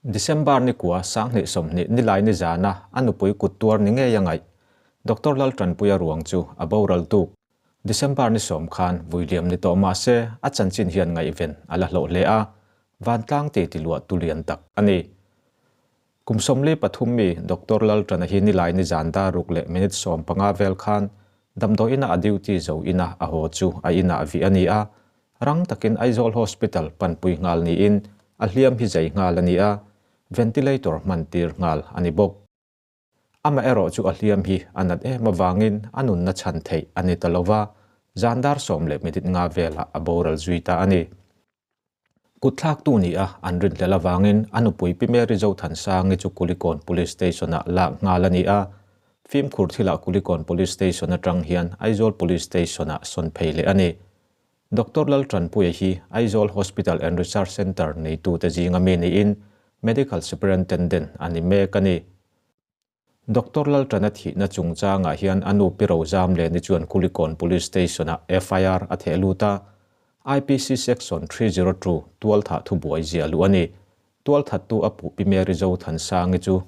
December ni kua 2020 nilai ni zana a nupui kut tuar ni ngei a ngaih. Doctor Laltanpuia ruang chu a boral tuk. December ni sawm khan vuiliam ni tawh mah se a chanchin hian ngaihven a la hlawh hle a, vantlang ti ti luah tu lian tak a ni. Kum 43 mi Doctor Laltana hi nilai ni zan dar ruk leh minute 15 vel khan damdawi ina a duty zo ina a haw chu a inah vih a ni a, Rang takin Aizawl Hospital panpui nghal niin a hliam hi zai nghal a ni a, ventilator hman tir nghal a ni bawk. Amaherawh chu a hliam hi a nat em avangin a nunna chhan theih a ni ta lova, zan dar sawm leh minute nga velah a boral zui ta a ni. Kutthlaktu ni a an rinhlelh avangin a nupui Pi Mary Zothansangi chu Kulikawn Police Station-ah lak nghal a ni a, fimkhur thilah Kulikawn Police Station atang hian Aizawl Police Station-ah sawn phei leh a ni. Doctor Laltanpuia hi Aizawl Hospital and Research Centre neitute zinga mi niin Medical Superintendent a ni mek a ni. Doctor Laltana thihna chungchangah hian a nu Pi Rozam Leni chuan Kulikawn Police Station-ah FIR a theh lut a, IPC Section 302 tualthah thubuai ziah luh a ni. Tualthattu a puh Pi Mary Zothansangi chu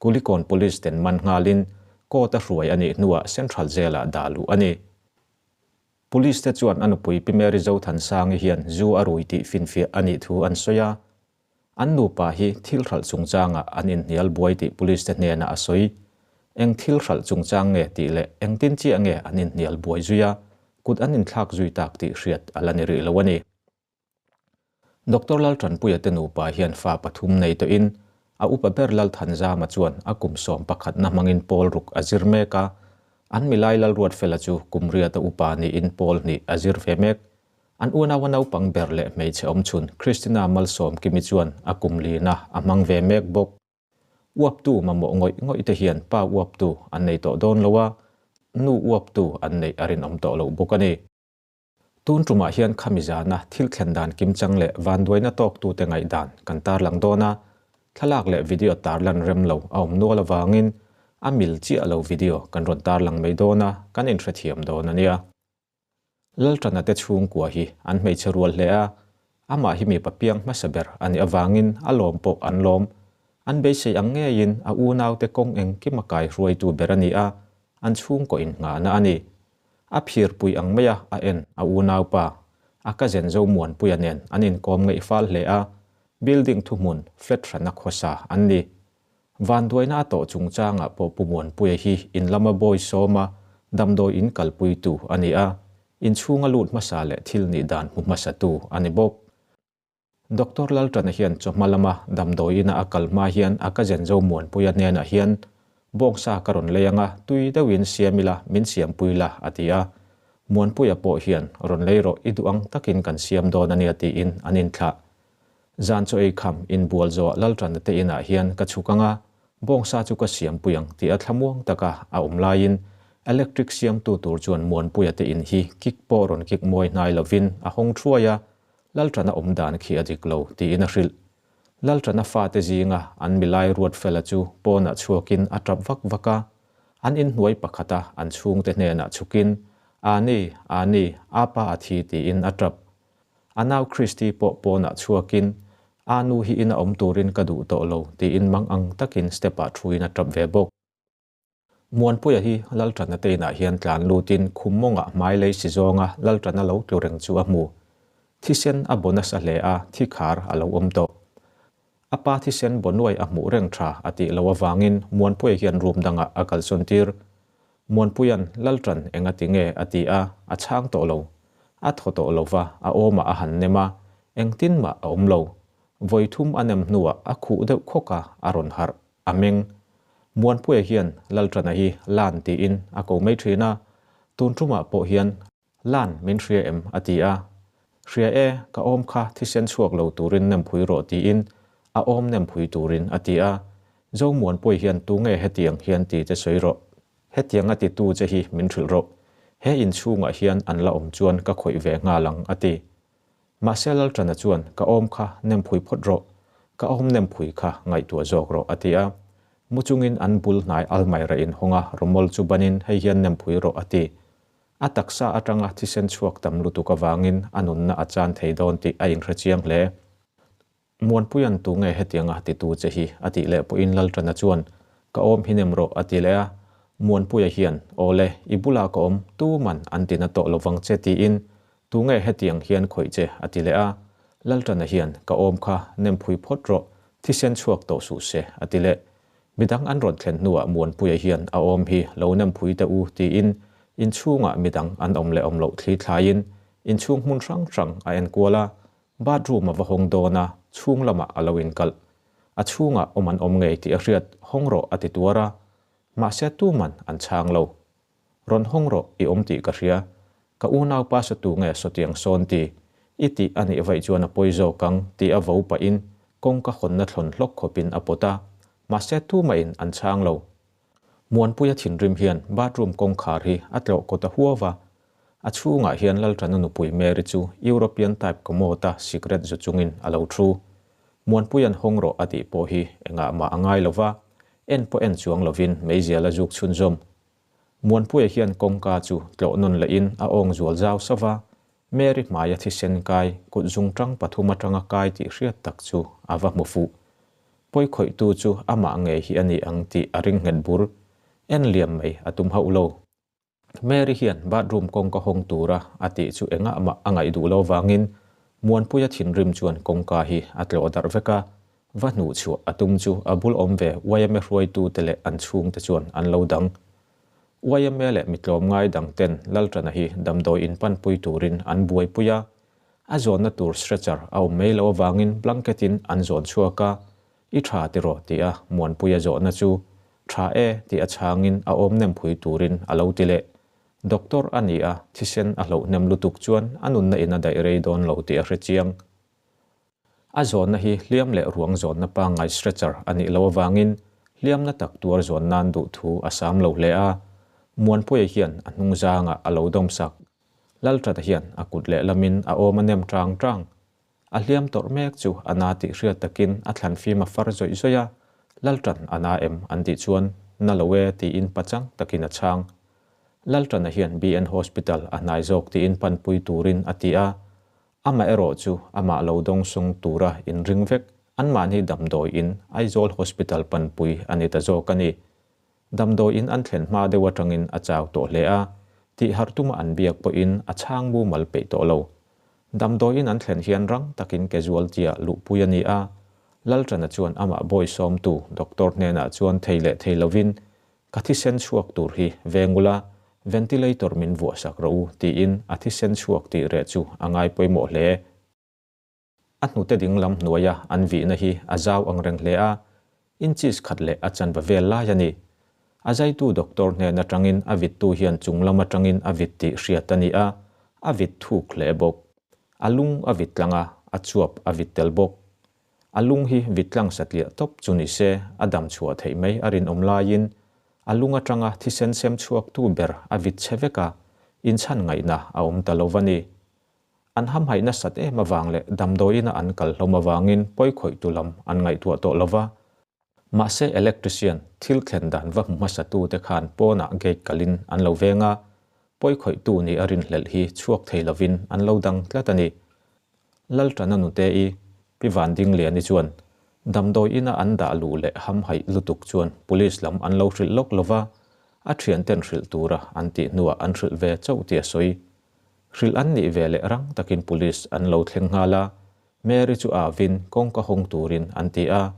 Kulikawn Police ten man nghalin court a hruai a nih hnuah Central Jail-ah dah luh a ni. Police te chuan a nupui Pi Mary Zothansangi hian zu a rui tih finfiah a nih thu an sawi a. An nupa hi thil hralh chungchangah an inhnial buai tih police te hnenah a sawi. Eng thil hralh chungchang nge tih leh engtin chiah nge an inhnial buai zui a, kut an inthlak zui tak tih hriat a la ni rih lo a ni. Doctor Laltanpuia te nupa hian fa pathum nei tawhin a upa ber Lalthanzama chuan a kum sawm pakhatna hmangin pawl ruk a zir mek a, an milai Lalruatfela chu kum riata upa niin pawl hnih a zir ve mek. An unaua naupang ber leh hmeichhe awmchhun Christina Malsawmkimi chuan a kum lina a hmang ve mek bawk. Uaptu mamawh ngawih ngawih te hian pa uaptu an nei tawh dawn lo a, nu uaptu an neih a rinawm tawh loh bawk a ni. Tun tumah hian khami zana thil thlen dan kimchang leh vanduaina tawktute ngaihdan kan tarlang dawn a, thlalak leh video tarlan rem lo a awm nual avangin a mil chiah lo video kan rawn tarlang mai dawn a, kan inhrethiam dawn a nia. Laltana te chhungkua hi an hmeichhe rual hle a, amah hi mipa piang hmasa ber a nih avangin a lawm pawh an lawm. An beisei ang ngeiin a unaute kawng engkim a kaihruaitu ber a ni a, an chhungkaw innghahna a ni. A phirpui ang mai a a en a unaupa, a cousin Zomuanpuia nen an inkawm ngeih fal hle a, building thuhmun flat hrana khawsa an ni. Vanduaina a tawh chungchangah pawh Pu Muanpuia hi in lama bawi sawma damdawi in kalpuitu a ni a, inchhunga lut hmasa leh thil nih dan hmu hmasatu a ni bawk. Doctor Laltana hian chawhma lama damdawi ina a kal hma hian a cousin Zomuanpuia hnenah hian bawngsa ka rawn lei anga tui deuhin siam ila min siampui la a ti a. Muanpuia pawh hian rawn lei rawh i duh ang takin kan siam dawn a nia tiin an inthlah. Zan chaw ei kham inbual zawh Laltana te inah hian ka chhuk anga bawngsa chu ka siampui ang tih a thlamuang taka a awm laiin electric siamtu tur chuan Muanpuia te in hi kik pawh rawn kik mawi hnai lovin a hawng thuai a, Lalṭana awm dan khi a dik lo, tiin a hrilh. Lalṭana fate zinga an milai Ruatfela chu pawnah chhuakin a ṭap vak vak a. An inhnuai pakhata an chhungte hnenah chhukin, Ani, Ani, apa a thi, tiin a ṭap. A nau Christy pawh pawnah chhuakin, A nu hi ina awm turin ka duh tawh lo, tiin mang ang takin step-ah thuin a ṭap ve bawk. Muanpuia hi Lalṭana te inah hian tlan lutin khum mawngah hmai lei si zawnga Lalṭana lo tlu reng chu a hmu. Thisen a baw nasa hle a, thi khar a lo awm tawh. A pa thisen baw nuai a hmuh reng tha a tih loh avangin Muanpuia hian room dangah a kalsawn tir. Muanpuia'n Lalṭan eng a ti nge a ti a, a chhang tawh lo. A thaw tawh lo va, a awmah a han nem a, engtin mah a awm lo. Vawi thum a nem hnuah a khuh deuh khawk a, a rawn harh. A meng. Muanpuia hian Lalṭana hi Lan tiin a ko mai ṭhin a, tun ṭumah pawh hian Lan min hria em? a ti a. Hria e, ka awm kha thisen chhuak lo turin nem phui rawh tiin a awm nem phui turin a ti a. Zomuanpuia hian tunge hetiang hian ti che sawi rawh. Hetiang a titu che hi min hrilh rawh. He inchhungah hian an la awm chuan ka khawih ve nghal ang a ti. Mahse Lalṭana chuan, Ka awm kha nem phui phawt rawh, ka awm nem phui kha ngaihtuah zawk rawh, a ti a. Mu chungin an bul hnai almaira in hawng a, rawmawl chu banin hei hian nem phui rawh, a ti. A taksa atanga thisen chhuak tam lutuk avangin a nunna a chan thei dawn tih a inhre chiang hle. Muanpuia'n tu nge hetianga titu che hi a tih leh pawhin Lalṭana chuan, Ka awm hi nem rawh a ti leh a. Muanpuia hian, Aw le, i bulah ka awm, tuman an tina tawh lovang che tiin, Tu nge hetiang hian khawih che a ti leh a. Lalṭana hian, Ka awm kha nem phui phawt rawh, thisen chhuak tawh suh se a ti leh. Midang an rawn thlen hnuah Muanpuia hian a awm hi lo nem phui teh u tiin inchhungah midang an awm leh awm loh thli thlaiin inchhung hmun hrang hrang a enkual a. Bathroom a va hawng dawn a, chhung lamah a lo inkalh. A chhungah awm an awm ngei tih a hriat, hawng rawh a ti tuar a. Mahse tuman an chhang lo. Rawn hawng rawh, i awm tih ka hria. Ka unaupa satu nge sawtiang sawn ti? I tih a nih vaih chuan a pawi zawk ang tih a vo pahin kawngka hawnna thlawn hlawk khawpin a pawt a. Mahse tumahin an chhang lo. Muanpuia thinrim hian bathroom kawngkhar hi a tlawh kawt a huau va, a chhungah hian Lalṭana nupui Mary chu European type commode-a sikret zu chungin a lo thu. Muanpuia'n hawng rawh a tih pawh hi engah mah a ngai lo va, en pawh en chuang lovin meizial a zuk chhunzawm. Muanpuia hian kawngka chu tlawh nawn lehin a awng zual zau sauh va, Mary hmaia thisen kai kut zungṭang pathum aṭanga kai tih hriat tak chu a va hmu fuh. Pawikhawihtu chu amah ngei hi a ni ang tih a ring nghet bur. En liam mai a tum hauh lo. Mary hian bathroom kawngka hawng tura a tih chu engah mah a ngaih duh lo vangin Muanpuia thinrim chuan kawngka hi a tlawh darh vek a, va hnuh chhuah a tum chu a bul awm ve yma hruaitute leh an chhungte chuan an lo dang. Yma leh mi tlawmngai dangten Lalṭana hi damdawi inpanpui turin an buaipui a, A zawnna tur stretcher a awm mai loh avangin blanket in an zawn chhuak a, I tha tiraw tih a Muanpuia zawhna chu tha e tih a chhangin a awm nem phui turin a lo ti leh. Doctor a ni a, thisen a hloh hnem lutuk chuan a nunna in a daih rei dawn lo tih a hre chiang. A zawnna hi hliam leh ruang zawnna pangngai stretcher a nih loh avangin hliamna tak tuar zawn nan duhthu a sam lo hle a, Muanpuia hian a hnungzangah a lo dawmsak. Lalṭata hian a kut lehlamin a awm a nem ṭang ṭang. A hliam tawrh mek chu a na tih hriat takin a thlan fim a far zawih zawih a, Lalṭan a na em an tih chuan na lo e tiin pachang takin a chhang. Lalṭana hian BN Hospital a hnai zawk tiin panpui turin a ti a, amaherawh chu amah lo dawngsawng tura inring vek anmahni damdawiin Aizawl Hospital panpui a ni ta zawk a ni. Damdawiin an thlen hma deuh atangin a chau tawh hle a, tih harh tuma an biak pawhin a chhang mumal peih tawh lo. Damdawiin an thlen hian rang takin casualty-ah luhpui a ni a, Lalṭana chuan amah bawisawmtu doctor hnenah chuan thei leh thei lovin, Ka thisen chhuak tur hi veng ula, ventilator min vuahsak rawh u, tiin a thisen chhuak tih reh chu a ngai pawimawh hle. A hnute ding lam hnuaia an vihna hi a zau ang reng hle a, inches khat leh a chanva vel lai a ni. A zaitu doctor hnen atangin a vittu hian chung lam atangin a vit tih hriat a ni a, a vit thuk hle bawk. A lung a vit tlang a, a chuap a vit tel bawk. A lung hi vit tlang satliah tawp chu ni se a dam chhuah theih mai a rinawm laiin a lung atanga thisen sem chhuaktu ber a vit che vek a, inchhan ngaihna a awm ta lo va ni. An hamhaih nasat em avang leh damdawiina an kal hlawm avangin pawikhawihtu lam an ngaihtuah tawh lo va. Mahse electrician thil thlen dan va hmu hmasatute khan pawnah gate kalin an lo veng a, pawikhawihtu nih a rinhlelh hi chhuak thei lovin an lo dang tlat a ni. Lalṭana nute-i, Pi Vandingliani chuan damdawiina an dah luh leh hamhaih lutuk chuan police lam an lo hrilh lawk lo va, a ṭhianten hrilh tura an tih hnuah an hrilh ve chauh tih a sawi. Hrilh an nih ve leh rang takin police an lo thleng nghal a, Mary chu avin kawngka hawng turin an ti a,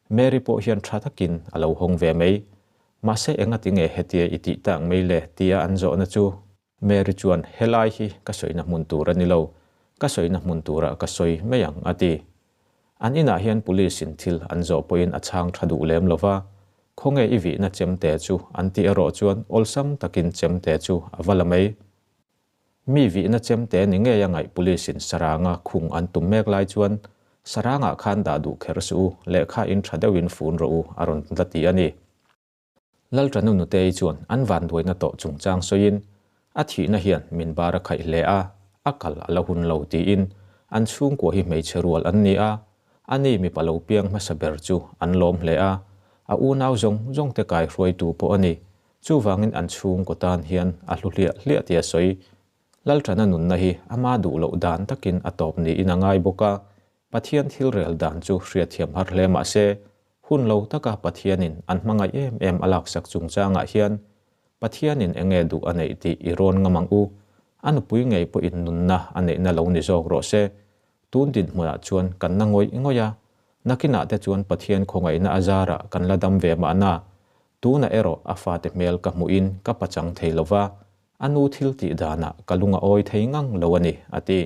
Mary pawh hian tha takin a lo hawng ve mai. Mahse engati nge hetia i tih tak mai le tia an zawhna chu Mary chuan helai hi ka sawina hmun tur a ni lo, ka sawina hmun turah ka sawi mai ang a ti. An inah hian police in thil an zawh pawhin a chhang tha duh lem lo va, khawnge i vihna chemte chu an tih erawh chuan awlsam takin chemte chu a va la mai. Mi vihna chemte ni ngei a ngaih police in Saranga khung an tum mek lai chuan Saranga khan dah duh kher suh u, lehkha in tha deuhin fun rawh u a rawn la ti a ni. Lalṭanu Nutei chuan an vanduaina tawh chungchang sawiin a thihna hian min bar a khaih hle a, a kal a la hun lo tiin an chhungkua hi hmeichhe rual an ni a, ani mipa lo piang hmasa ber chu an lawm hle a, a unau zawng zawngte kaihruaitu pawh a ni. Chuvangin an chhungkaw tan hian a hlu hliah hliah tia sawi. Lalṭana nunna hi ama duh loh dan takin a tawp niin a ngai bawk a. Pathian thil rel dan chu hriatthiam har hle mah se, hun lo taka Pathianin an hmangaih em em a laksak chungchangah hian Pathianin enge duh a neih tih i rawn ngam ang u. A nupui ngei pawhin nunna a neihna lo ni zawk rawh se. Tun dinhmunah chuan kan na ngawih ngawih a, nakinah te chuan Pathian khawngaihna a zarah kan la dam ve mahna. Tunah erawh a fate hmel ka hmuhin ka pachang thei lova, a nu thil tih danah ka lung a awi thei ngang lo a ni, a ti.